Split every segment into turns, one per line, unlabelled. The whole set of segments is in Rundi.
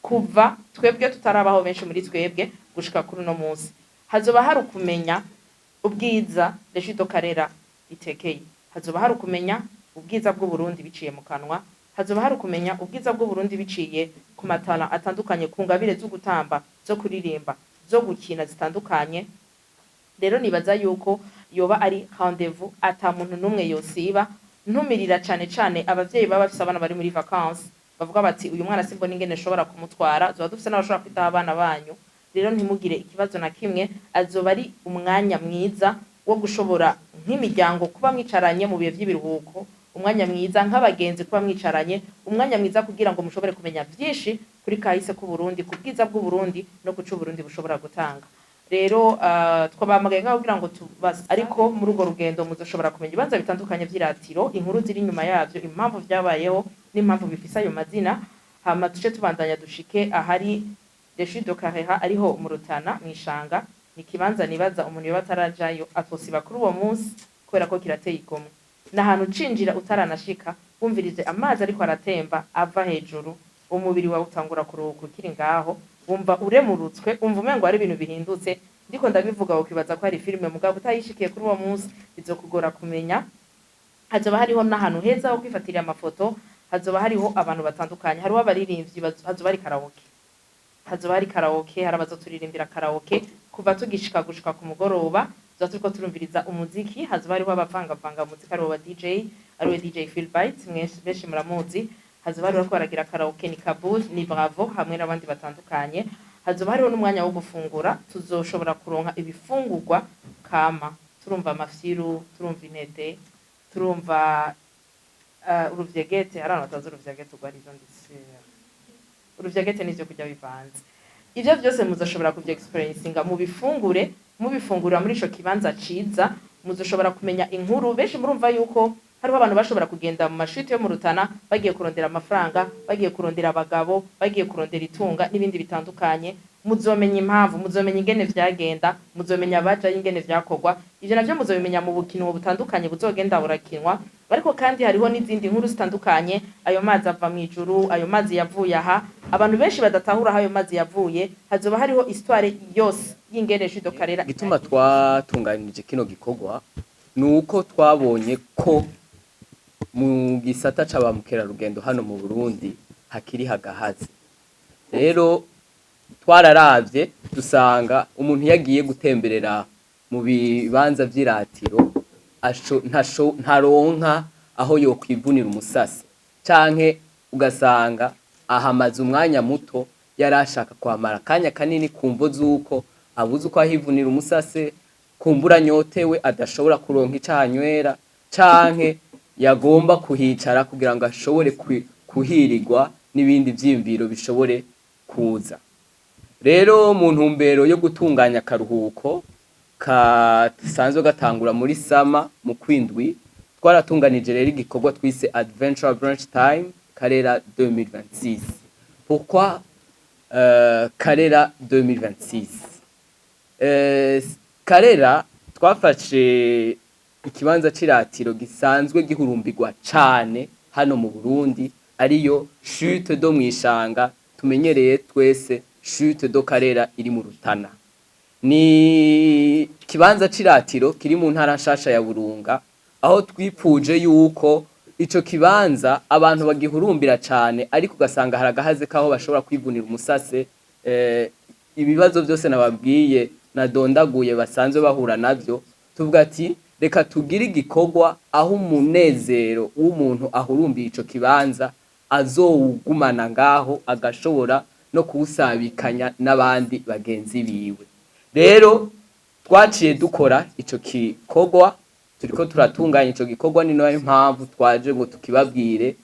Kuva twebwe tutarabaho, benshi muri twebwe, gushika kuri uno munsi, hazoba hari ukumenya ubwiza Les Chutes de Karera itekeye, hazoba hari ukumenya ubwiza bw'Uburundi biciye mu kanwa, hazoba hari ukumenya ubwiza bw'Uburundi biciye ku matara atandukanye, ku ngabire zo gutamba, zo kuririmba, zo gukina zitandukanye. Rero nibaza yuko yoba ari rendez-vous ata muntu n'umwe yosiba. Ntumirira cane cane abavyeyi baba bafise abana bari muri vacances, bavuga bati: "Uyu mwana simbona ingene nshobora kumutwara." Zoba dufise n'abashobora kwitaho abana banyu. Rero ntimugire ikibazo na kimwe, azoba ari umwanya mwiza wo gushobora nk'imiryango kuba mwicaranye mu bihe vy'ibiruhuko, umwanya mwiza nk'abagenzi kuba mwicaranye, umwanya mwiza kugira ngo mushobore kumenya vyinshi kuri kahise k'Uburundi, ku bwiza bw'Uburundi no ku co Uburundi bushobora gutanga. Rero twabahamagaye ngaho kugira ngo tubaze, ariko muri urwo rugendo muzoshobora kumenya ibibanza bitandukanye vy'iratiro, inkuru ziri inyuma yavyo, impamvu vyabayeho n'impamvu bifise ayo mazina. Hama tuce tubandanya dushike ahari Les Chutes de Karera, ariho mu Rutana mw'Ishanga. Ni ikibanza nibaza umuntu yoba atarajayo atosiba kuri uwo munsi, kubera ko kirateye igomwe. Ni ahantu ucinjira utaranashika, wumvirije amazi ariko aratemba ava hejuru, umubiri wawe utangura kuruhuka. Ukiri ngaho wumva uremurutswe, umva umengo hari ibintu bihindutse. Ndiko ndabivuga ukibaza ko hari filime, mugabo utayishikiye kuri uwo munsi bizokugora kumenya. Hazoba hariho n'ahantu heza ho kwifatira amafoto, hazoba hariho abantu batandukanye, hariho abaririmbyi, hazoba hari karaoke, hazoba hari karaoke, hari abazoturirimbira karaoke kuva tugishika gushika ku mugoroba. Tuzoba turiko turumviriza umuziki, hazoba hariho abavangavanga umuziki, hariho aba DJ, ariwe DJ Philbyte benshi muramuzi. Hazoba hariho bariko baragira karaoke, ni Kabul, ni Bravo hamwe n'abandi batandukanye. Hazoba hariho n'umwanya wo gufungura, tuzoshobora kuronka ibifungurwa kama, turumva amafyiru, turumva intete, turumva uruvyegete. Hari abantu batazi uruvyegete urwo arivyo, ndetse uruvyegete n'ivyo kurya bivanze. Ivyo vyose muzoshobora kuvya experiencinga, mubifungure, mubifungurira muri ico kibanza ciza. Muzoshobora kumenya inkuru. Benshi murumva yuko hariho abantu bashobora kugenda mu mashiti yo mu Rutana bagiye kurondera amafaranga, bagiye kurondera abagabo, bagiye kurondera itunga n'ibindi bitandukanye. Muzomenya impamvu, muzomenya ingene vyagenda, muzomenya abajayo, ingene vyakorwa. Ivyo navyo muzobimenya mu bukino butandukanye buzogenda burakinwa. Ariko kandi hariho n'izindi nkuru zitandukanye: ayo mazi ava mw'ijuru, ayo mazi yavuye aha, abantu benshi badatahura aho ayo mazi yavuye. Hazoba hariho histoire yose y'ingene Chutes de Karera.
Igituma twatunganije kino gikorwa ni uko twabonye ko mu gisata c'aba mukerarugendo hano mu Burundi hakiri hagahaze. Rero twararavye dusanga umuntu iyo agiye gutemberera mu bibanza vy'iratiro ntaronka aho yokwivunira umusase, canke ugasanga ahamaze umwanya muto, yari ashaka kuhamara akanya kanini, ku mvo z'uko abuze uko ahivunira umusase, kumbura anyotewe adashobora kuronka ico ahanywera, canke yagomba kuhicara kugira ngo ashobore kuhirirwa n'ibindi vyiyumviro bishobore kuza. Rero mu ntumbero yo gutunganya akaruhuko kasanzwe gatangura muri summer mu kwindwi, twaratunganije rero igikorwa twise Adventure Brunch Time Karera 2026. Pourquoi Karera 2026? Karera twafashe ikibanza c'iratiro gisanzwe gihurumbirwa cane hano mu Burundi, ariyo Chute de Mwishanga tumenyereye twese, Chute de Karera iri mu Rutana. Ni ikibanza c'iratiro kiri mu ntara nshasha ya Burunga, aho twipfuje yuko ico kibanza abantu bagihurumbira cane, ariko ugasanga hari agahaze kaho bashobora kwivunira umusase. Ibibazo byose nababwiye nadondaguye basanzwe bahura navyo, tuvuga ati reka tugire igikorwa aho umunezero w'umuntu ahurumbiye ico kibanza azowugumana ngaho, agashobora no kuwusabikanya n'abandi bagenzi biwe. Rero twaciye dukora ico gikorwa, turiko turatunganya ico gikorwa, ni nayo mpamvu twaje ngo tukibabwire.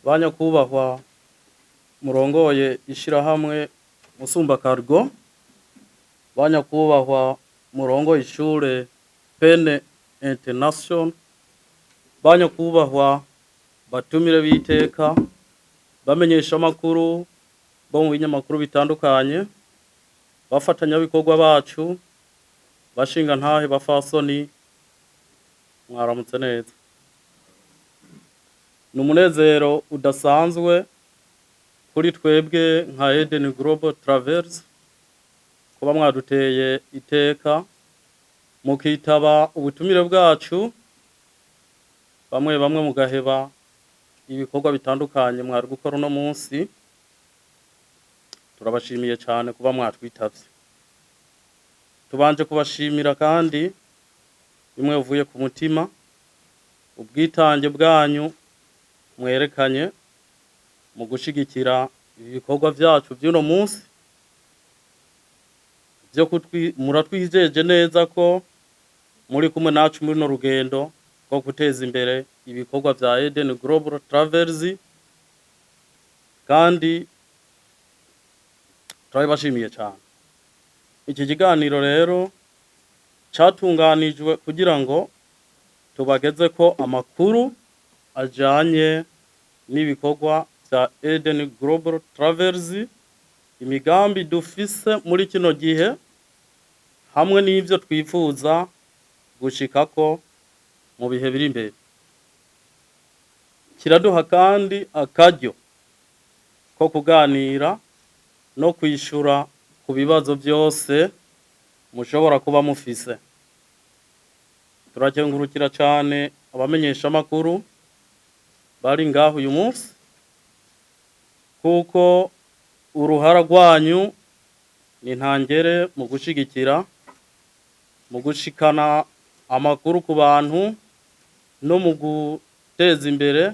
Ba nyakubahwa murongoye ishirahamwe Musumba Cargo, ba nyakubahwa murongoye ishure Pene International, ba nyakubahwa batumire b'iteka, bamenyesha amakuru bo mu binyamakuru bitandukanye, bafatanyabikorwa bacu, bashinga ntahe, bafasoni. Mwaramutse neza. Ni umunezero udasanzwe kuri twebwe nka Eden Global Travels kuba mwaduteye iteka mukitaba ubutumire bwacu, bamwe bamwe mugaheba ibikorwa bitandukanye mwari gukora uno munsi. Turabashimiye cyane kuba mwatwitavye. Tubanje kubashimira kandi bimwe uvuye ku mutima ubwitange bwanyu mwerekanye mu gushigikira ibikorwa vyacu vy'uno munsi vyo muratwijeje neza ko muri kumwe nacu muri no rugendo rwo guteza imbere ibikorwa vya Eden Global Travels, kandi turabibashimiye cyane. Iki kiganiro rero catunganijwe kugira ngo tubageze ko amakuru ajanye n'ibikorwa vya Eden Global Travels, imigambi dufise muri kino gihe hamwe n'ivyo twifuza gushikako mu bihe biri imbere. Kiraduha kandi akaryo ko kuganira no kwishura ku bibazo vyose mushobora kuba mufise. Turakengurukira cane abamenyeshamakuru bari ngaho uyu munsi, kuko uruhara rwanyu ni ntangere mu gushigikira, mu gushikana amakuru ku bantu no mu guteza imbere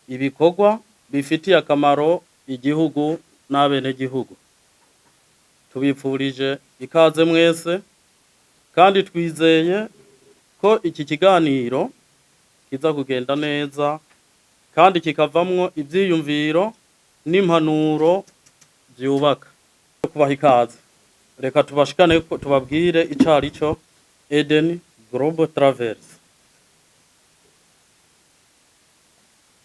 ibikorwa bifitiye akamaro igihugu n'abenegihugu. Tubipfurije ikaze mwese kandi twizeye ko iki kiganiro kiza kugenda neza kandi kikavamwo ivyiyumviro n'impanuro vyubaka. Kubaha ikaze, reka tubashikane ko tubabwire icari co Eden Global Travels.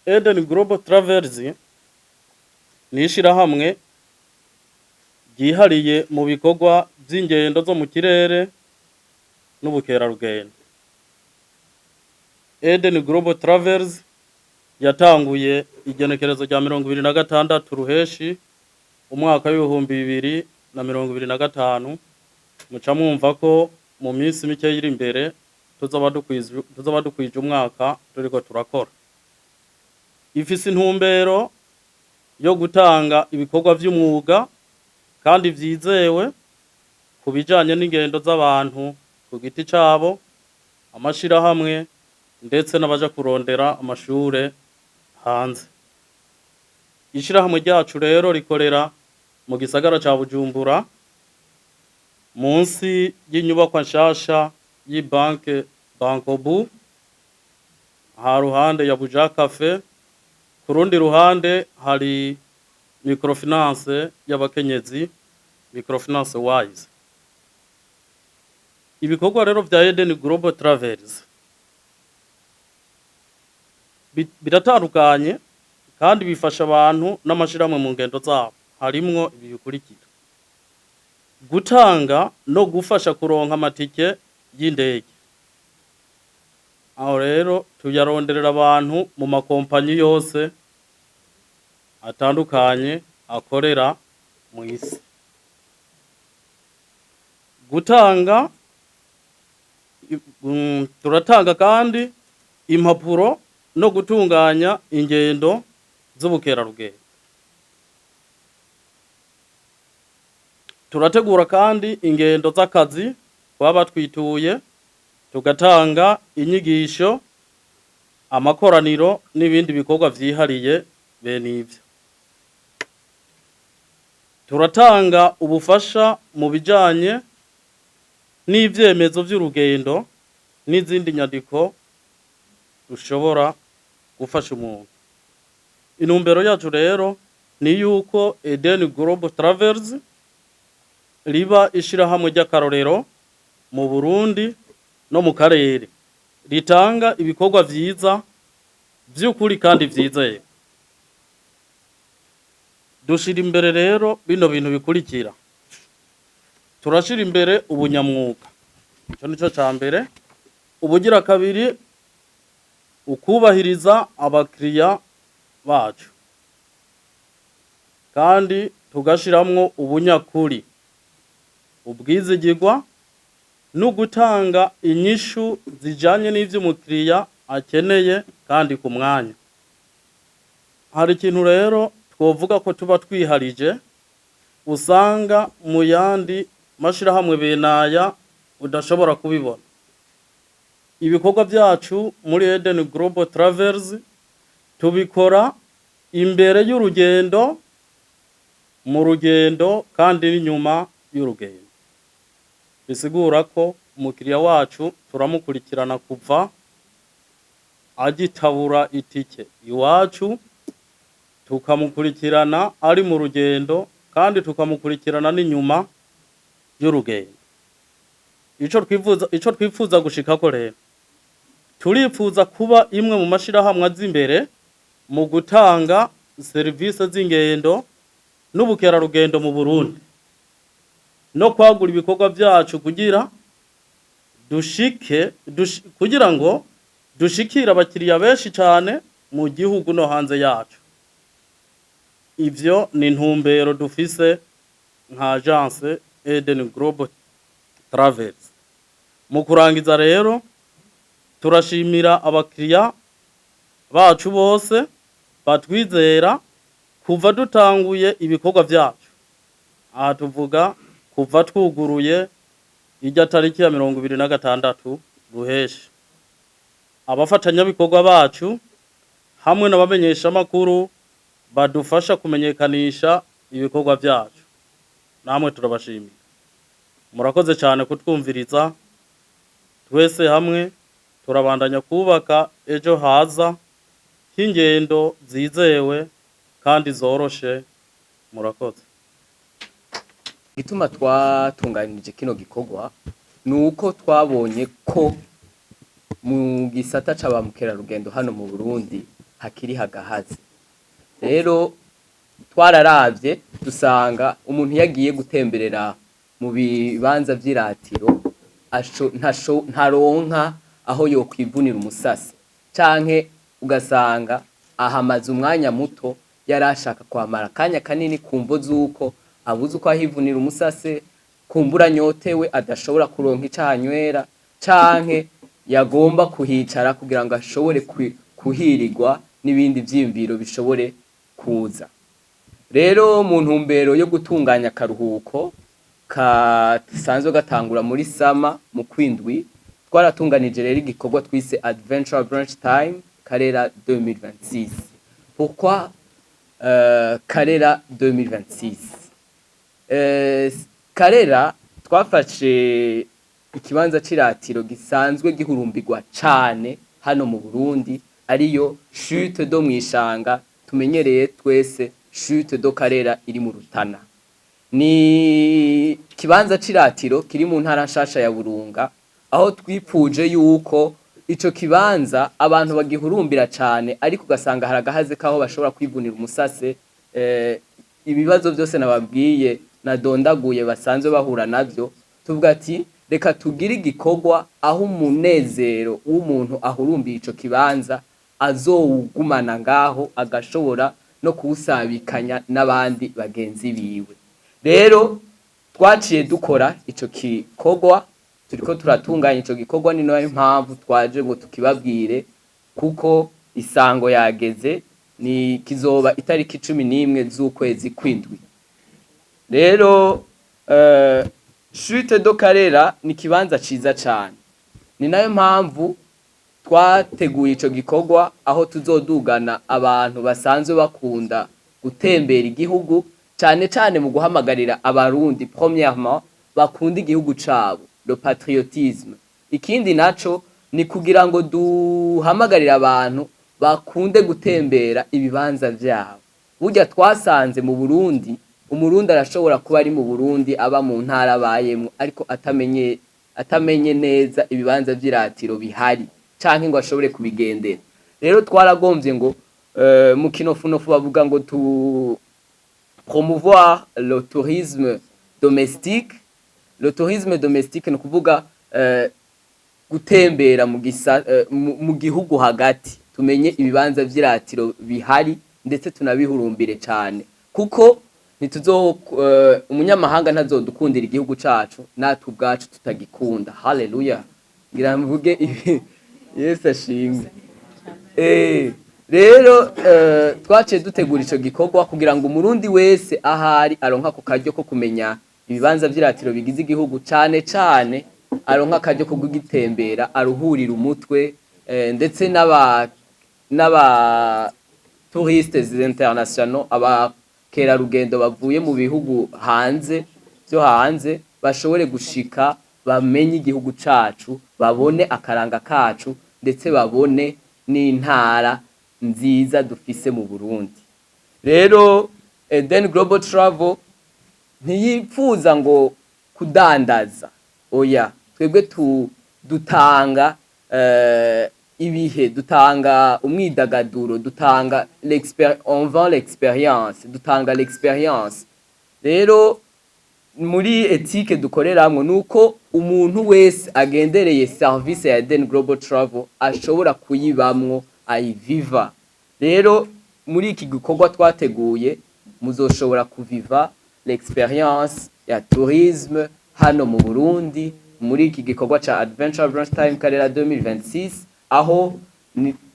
Eden Global Travels ni ishirahamwe ryihariye mu bikorwa vy'ingendo zo mu kirere n'ubukerarugendo. Eden Global Travels yatanguye igenekerezo rya 26 Ruheshi umwaka w'2025. Muca mwumva ko mu minsi mike iri imbere tuzoba dukwije umwaka turiko turakora. Ifise intumbero yo gutanga ibikorwa vy'umwuga kandi vyizewe ku bijanye n'ingendo z'abantu ku giti cabo, amashirahamwe ndetse n'abaja kurondera amashure hanze. Ishirahamwe ryacu rero rikorera mu gisagara ca Bujumbura, munsi y'inyubakwa nshasha y'ibanke Bancobu, ha ruhande ya Buja Cafe. Ku rundi ruhande hari microfinance y'abakenyezi, Microfinance Wise. Ibikorwa rero vya Eden Global Travels biratandukanye kandi bifasha abantu n'amashirahamwe mu ngendo zabo. Harimwo ibi bikurikira: gutanga no gufasha kuronka amatike y'indege. Aho rero tuyaronderera abantu mu makompanyi yose atandukanye akorera mu isi. Gutanga, turatanga kandi impapuro no gutunganya ingendo z'ubukerarugendo. Turategura kandi ingendo z'akazi baba batwituye, tugatanga inyigisho, amakoraniro n'ibindi bikorwa vyihariye bene ivyo. Turatanga ubufasha mu bijanye n'ivyemezo vy'urugendo n'izindi nyandiko rushobora gufasha umuntu. Intumbero yacu rero ni yuko Eden Global Travels riba ishirahamwe ry'akarorero mu Burundi no mu karere, ritanga ibikorwa vyiza vy'ukuri kandi vyizewe. Dushira imbere rero bino bintu bikurikira: turashira imbere ubunyamwuga, ico nico ca mbere. Ubugira kabiri, Ukubahiriza abakiriya bacu kandi tugashiramwo ubunyakuri, ubwizigirwa no gutanga inyishu zijanye n'ivyo umukiriya akeneye kandi ku mwanya. Hari ikintu rero twovuga ko tuba twiharije, usanga mu yandi mashirahamwe benaya udashobora kubibona. Ibikorwa vyacu muri Eden Global Travels tubikora imbere y'urugendo, mu rugendo kandi n'inyuma y'urugendo. Bisigura ko umukiriya wacu turamukurikirana kuva agitabura itike iwacu, tukamukurikirana ari mu rugendo kandi tukamukurikirana n'inyuma y'urugendo. Ico twifuza gushikako rero, turifuza kuba imwe mu mashirahamwe aza imbere mu gutanga serivisi z'ingendo n'ubukerarugendo mu Burundi no kwagura ibikorwa vyacu kugira ngo dushikire abakiriya benshi cane mu gihugu no hanze yacu. Ivyo ni intumbero dufise nka agence Eden Global Travels. Mu kurangiza rero, turashimira abakiriya bacu bose batwizera kuva dutanguye ibikorwa vyacu. Aha tuvuga kuva twuguruye irya tariki ya 26 Ruheshi. Abafatanyabikorwa bacu hamwe n'abamenyeshamakuru badufasha kumenyekanisha ibikorwa vyacu, namwe turabashimiye. Murakoze cyane kutwumviriza. Twese hamwe turabandanya kubaka ejo haza h'ingendo zizewe kandi zoroshe. Murakoze.
Igituma twatunganije kino gikorwa ni uko twabonye ko mu gisata c'aba mukerarugendo hano mu Burundi hakiri hagahaze. Rero twararavye dusanga umuntu iyo agiye gutemberera mu bibanza vy'iratiro ntaronka aho yokwivunira umusase, canke ugasanga ahamaze umwanya muto yari ashaka kwamara akanya kanini ku mvo z'uko abuze uko ahivunira umusase, kumbura anyotewe adashobora kuronka ico ahanywera, canke yagomba kuhicara kugira ngo ashobore kuhirirwa n'ibindi vyiyumviro bishobore kuza. Rero mu ntumbero yo gutunganya akaruhuko kasanzwe gatangura muri summer mu kwindwi, twaratunganije rero igikorwa twise Adventure Brunch Time Karera 2026. Pourquoi Karera 2026? Karera twafashe ikibanza c'iratiro gisanzwe gihurumbirwa cane hano mu Burundi, ariyo chute do Mwishanga tumenyereye twese, chute do Karera iri mu Rutana. Ni ikibanza c'iratiro kiri mu ntara nshasha ya Burunga, aho twipfuje yuko ico kibanza abantu bagihurumbira cane, ariko ugasanga hari agahaze kaho bashobora kwivunira umusase. Ibibazo byose nababwiye nadondaguye basanzwe bahura navyo, tuvuga ati reka tugire igikorwa aho umunezero w'umuntu ahurumbiye ico kibanza azowugumana ngaho, agashobora no kuwusabikanya n'abandi bagenzi biwe. Rero twaciye dukora ico gikorwa, turiko turatunganya ico gikorwa. Ni nayo mpamvu twaje ngo tukibabwire, kuko isango yageze, ni kizoba itariki 11 z'ukwezi kw'indwi. Rero chute do Karera ni ikibanza ciza cane, ni nayo mpamvu twateguye ico gikorwa aho tuzodugana abantu basanzwe bakunda gutembera igihugu, cane cane mu guhamagarira Abarundi premièrement bakunda igihugu cabo, le patriotisme. Ikindi naco ni kugira ngo duhamagarire abantu bakunde gutembera ibibanza vyabo. Burya twasanze mu Burundi, Umurundi arashobora kuba ari mu Burundi, aba mu ntara abayemwo, ariko atamenye neza ibibanza vy'iratiro bihari canke ngo ashobore kubigendera. Rero twaragomvye ngo mu kinofunofu bavuga ngo tu promouvoir le tourisme domestique. Le tourisme domestique ni ukuvuga Gutembera mu gihugu hagati, tumenye ibibanza vy'iratiro bihari, ndetse tunabihurumbire cane, kuko ntituzo umunyamahanga ntazodukundira igihugu cacu natwe ubwacu tutagikunda. Haleluya! Ngira mvuge ibi, Yesu ashimwe. Rero twaciye dutegura ico gikorwa kugira ngo Umurundi wese ahari aronka ako karyo ko kumenya ibibanza vy'iratiro bigize igihugu, cane cane aronka akaryo ko kugitembera, aruhurira umutwe, ndetse n'aba touristes internationaux, abakerarugendo bavuye mu bihugu hanze vyo hanze, bashobore gushika bamenye igihugu cacu, babone akaranga kacu, ndetse babone n'intara nziza dufise mu Burundi. Rero Eden Global Travel ntiyipfuza ngo kudandaza, oya. Twebwe dutanga ibihe, dutanga umwidagaduro, dutanga on vend l'expérience, dutanga l'expérience. Rero muri éthique dukoreramwo nuko umuntu wese agendereye service ya Eden Global Travel ashobora kuyibamwo, ayiviva. Rero muri iki gikorwa twateguye muzoshobora kuviva l'expérience ya tourisme hano mu Burundi muri iki gikorwa ca Adventure Brunch Time Karera 2026, aho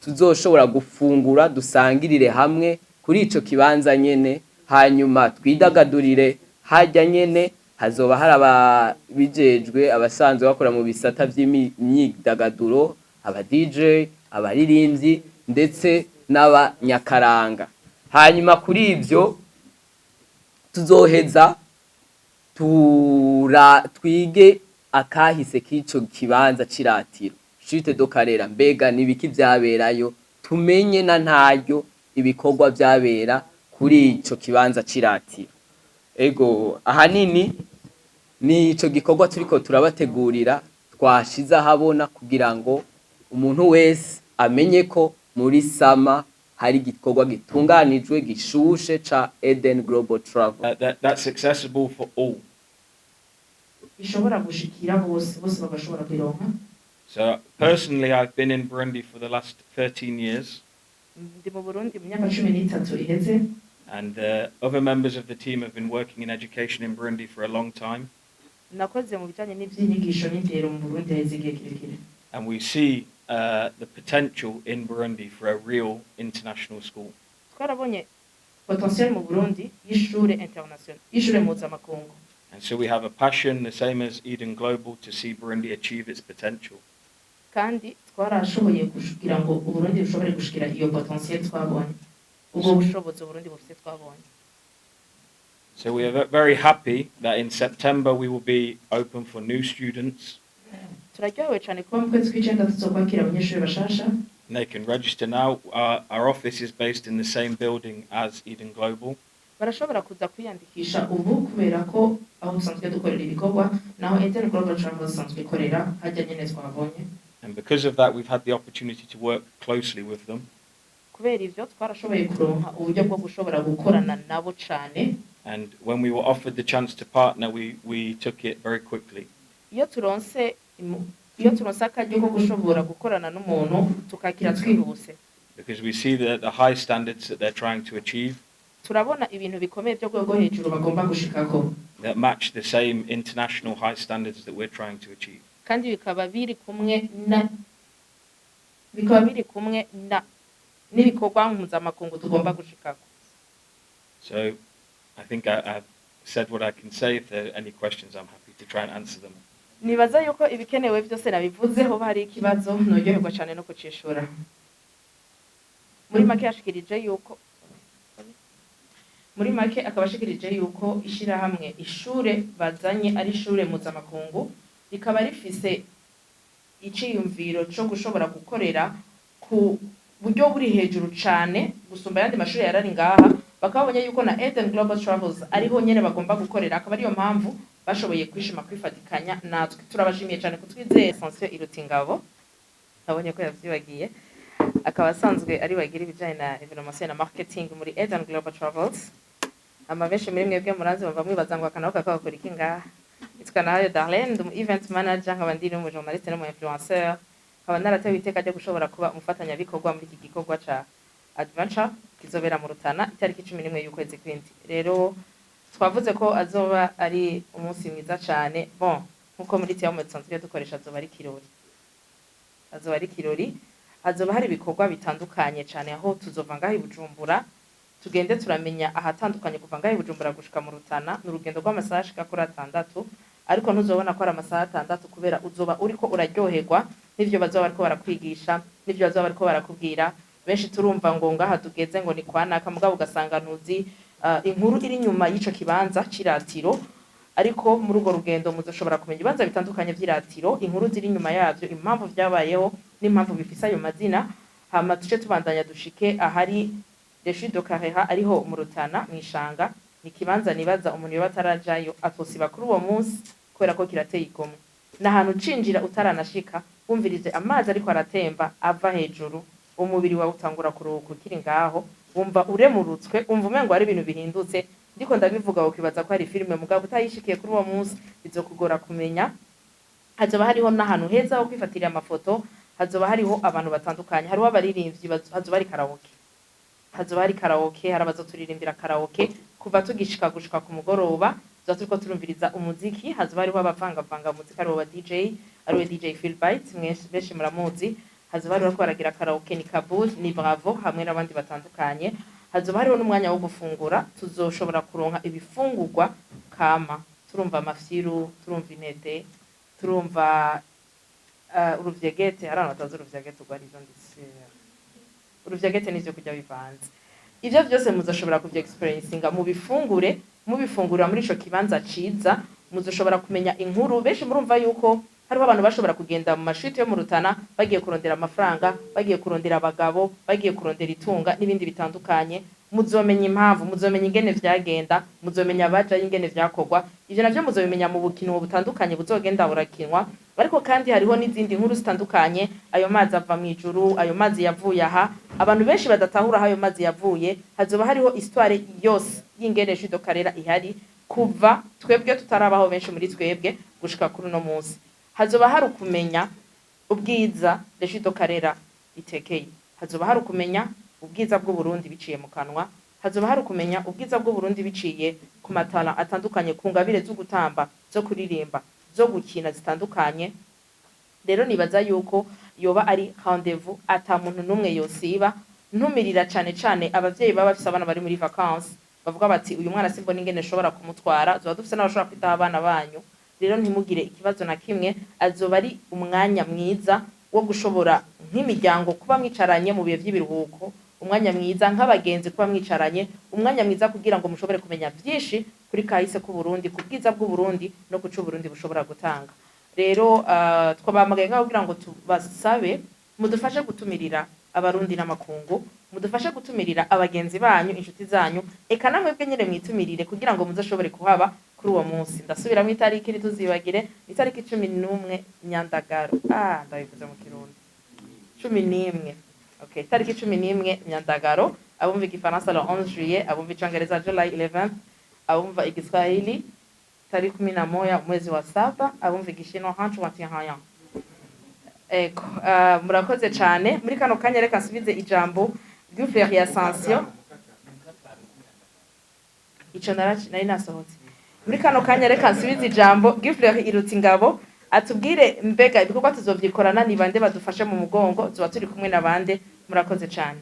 tuzoshobora gufungura, dusangirire hamwe kuri ico kibanza nyene, hanyuma twidagadurire harya nyene. Hazoba hari ababijejwe, abasanzwe bakora mu bisata vy'imyidagaduro, aba DJ, abaririmbyi, ndetse n'abanyakaranga. Hanyuma kuri ivyo tuzoheza tura twige akahise k'ico kibanza c'iratiro Chute de Karera. Mbega nibiki vyaberayo? Tumenye na ntaryo ibikorwa vyabera kuri ico kibanza c'iratiro. Ego, ahanini ni ico gikorwa turiko turabategurira, twashize ahabona kugira ngo umuntu wese amenye ko muri summer hari igikorwa gitunganijwe gishushe ca Eden Global Travel.
That's accessible for all.
Ishobora gushikira bose, bose bagashobora kuyironka.
So personally, I've been in Burundi for the last 13 years,
Ndi mu Burundi mu myaka 13 iheze,
and other members of the team have been working in education in Burundi for a long time.
Nakoze mu bijanye n'ivy'inyigisho n'indero mu Burundi haheze igihe kirekire.
And we see the potential in Burundi for a real international school.
Twarabonye potentiel mu Burundi y'ishure international, y'ishure mpuzamakungu.
And so we have a passion, the same as Eden Global, to see Burundi achieve its potential.
Kandi twarashoboye kugira ngo Uburundi bushobore gushikira iyo potentiel twabonye, ubwo bushobozi Uburundi bufise twabonye.
So we are very happy that in September we will be open for new students.
Turaryohewe cyane kuba mu kwezi kw'icenda tuzokwakira abanyeshuri bashasha.
And they can register now. Our office is based in the same building as Eden Global.
Barashobora kuza kwiyandikisha ubu, kubera ko aho dusanzwe dukorera ibikorwa naho Eden Global Travel isanzwe ikorera, hajya nyene twabonye.
And because of that, we've had the opportunity to work closely with them.
Kubera ivyo twarashoboye kuronka uburyo bwo gushobora gukorana nabo cane.
And when we were offered the chance to partner, we took it very quickly.
Iyo turonse akaryo ko gushobora gukorana n'umuntu, tukakira twihuse.
Because we see the high standards that they're trying to achieve
Turabona ibintu bikomeye byo rwego hejuru bagomba gushikako
that match the same international high standards that we're trying to achieve.
Kandi bikaba biri kumwe na n'ibikorwa mpuzamakungu tugomba gushikako.
So I think I've said what I can say. If there are any questions, I'm happy to try and answer them.
Nibaza yuko ibikenewe byose nabivuze. Hoba hari ikibazo, noryoherwa cyane no kucishura. Muri make akaba ashikirije yuko ishirahamwe, ishure bazanye ari ishure mpuzamakungu, rikaba rifise iciyumviro co gushobora gukorera ku buryo buri hejuru cane gusumba ayandi mashuri yarari ngaha. Bakaba babonye yuko na Eden Global Travels ariho nyene bagomba gukorera, akaba ariyo mpamvu bashoboye kwishima kwifatikanya natwe. Turabashimiye cyane kutwizera. Sansiyo iruta ingabo, nabonye ko yavyibagiye, akaba asanzwe ari bagira ibijanye na événementiel na marketing muri Eden Global Travels. Ama benshi muri mwebwe muranzi, bava mwibaza ngo akanabo kakabakora iki ngaha. Nitwa Nahayo Darlene, ndi umu event manager, nkaba ndi n'umu journaliste n'umu influenceur, nkaba naratewe iteka ryo gushobora kuba umufatanyabikorwa muri iki gikorwa ca adventure kizobera mu Rutana itariki 11 y'ukwezi kw'indwi. Rero twavuze ko azoba ari umunsi mwiza cane. Bon, nkuko muri terme dusanzwe dukoresha, azoba ari kirori, azoba ari kirori. Hazoba hari ibikorwa bitandukanye cane, aho tuzova ngaho i Bujumbura tugende turamenya ahatandukanye. Kuva ngaho i Bujumbura gushika mu Rutana ni urugendo rw'amasaha ashika kuri 6, ariko ntuzobona ko ari amasaha 6 kubera uzoba uriko uraryoherwa n'ivyo bazoba bariko barakwigisha, n'ivyo bazoba bariko barakubwira. Benshi turumva ngo ngaha tugeze ngo ni kwa naka, mugabo ugasanga ntuzi inkuru iri inyuma y'ico kibanza c'iratiro. Ariko muri urwo rugendo muzoshobora kumenya ibibanza bitandukanye vy'iratiro, inkuru ziri inyuma yavyo, impamvu vyabayeho n'impamvu bifise ayo mazina. Hama tuce tubandanya dushike ahari les Chutes de Karera, ariho mu Rutana mw'ishanga. Ni ikibanza nibaza umuntu yoba atarajayo atosiba kuri uwo munsi, kubera ko kirateye igomwe. Ni ahantu ucinjira utaranashika wumvirije amazi ariko aratemba ava hejuru, umubiri wawe utangura kuruhuka ukiri ngaho, wumva uremurutswe, umva umengo hari ibintu bihindutse. Ndiko ndabivuga ukibaza ko ari filime, mugabo utayishikiye kuri uwo munsi bizokugora kumenya. Hazoba hariho n'ahantu heza ho kwifatira amafoto, hazoba hariho abantu batandukanye, hariho abaririmbyi, hazoba hari karaoke, hazoba hari karaoke, hari abazoturirimbira karaoke kuva tugishika gushika ku mugoroba. Tuzoba turiko turumviriza umuziki, hazoba hariho abavangavanga umuziki, aribo ba DJ, ariwe DJ Philbyte benshi muramuzi. Hazoba hariho bariko baragira karaoke, ni Kabul, ni Bravo hamwe n'abandi batandukanye. Hazoba hariho n'umwanya wo gufungura, tuzoshobora kuronka ibifungurwa kama, turumva amafyiru, turumva intete, turumva uruvyegete. Hari abantu batazi uruvyegete urwo arivyo, ndetse uruvyegete n'ivyo kurya bivanze. Ivyo vyose muzoshobora kuvya experiencinga mubifungure, mubifungurira muri ico kibanza ciza. Muzoshobora kumenya inkuru. Benshi murumva yuko hariho abantu bashobora kugenda mu mashiti yo mu Rutana bagiye kurondera amafaranga, bagiye kurondera abagabo, bagiye kurondera itunga n'ibindi bitandukanye. Muzomenya impamvu, muzomenya ingene vyagenda, muzomenya abajayo ingene vyakorwa. Ivyo navyo muzobimenya mu bukino butandukanye buzogenda burakinwa. Ariko kandi hariho n'izindi nkuru zitandukanye: ayo mazi ava mw'ijuru, ayo mazi yavuye aha, abantu benshi badatahura aho ayo mazi yavuye. Hazoba hariho histoire yose y'ingene Chutes de Karera ihari kuva twebwe tutarabaho, benshi muri twebwe, gushika kuri uno munsi. Hazoba hari ukumenya ubwiza les Chutes de Karera itekeye, hazoba hari ukumenya ubwiza bw'Uburundi biciye mu kanwa, hazoba hari ukumenya ubwiza bw'Uburundi biciye ku matara atandukanye, ku ngabire zo gutamba, zo kuririmba, zo gukina zitandukanye. Rero nibaza yuko yoba ari rendez-vous ata muntu n'umwe yosiba. Ntumirira cane cane abavyeyi baba bafise abana bari muri vacances, bavuga bati: "Uyu mwana simbona ingene nshobora kumutwara." Tuba dufise n'abashobora kwitaho abana banyu, rero ntimugire ikibazo na kimwe. Azoba ari umwanya mwiza wo gushobora nk'imiryango kuba mwicaranye mu bihe vy'ibiruhuko, umwanya mwiza nk'abagenzi kuba mwicaranye, umwanya mwiza kugira ngo mushobore kumenya vyinshi kuri kahise k'Uburundi, ku bwiza bw'Uburundi no ku co Uburundi bushobora gutanga. Rero twabahamagaye ngaho kugira ngo tubasabe mudufashe gutumirira Abarundi n'amakungu, mudufashe gutumirira abagenzi banyu, inshuti zanyu, eka namwebwe nyene mwitumirire kugira ngo muzoshobore kuhaba kuri uwo munsi. Ndasubiramwo itariki, ntituzibagire, itariki 11 Myandagaro. Ah, ndabivuze mu Kirundi, 11. Okay, itariki 11 Myandagaro. Abumva Igifaransa, le 11 juillet, abumva Icongereza, July 11, abumva Igiswahili, tarehe 11 mwezi wa saba, abumva Igishinwa, hanchu. Ego, murakoze cane. Muri kano kanya reka nsubize ijambo Gufler ya Ascension. Ico nari nasohotse. Muri kano kanya reka nsubize ijambo Gufler Irutsa Ingabo, atubwire mbega ibikorwa tuzovyikorana ni bande, badufashe mu mugongo, tuba turi kumwe na bande. Murakoze cane.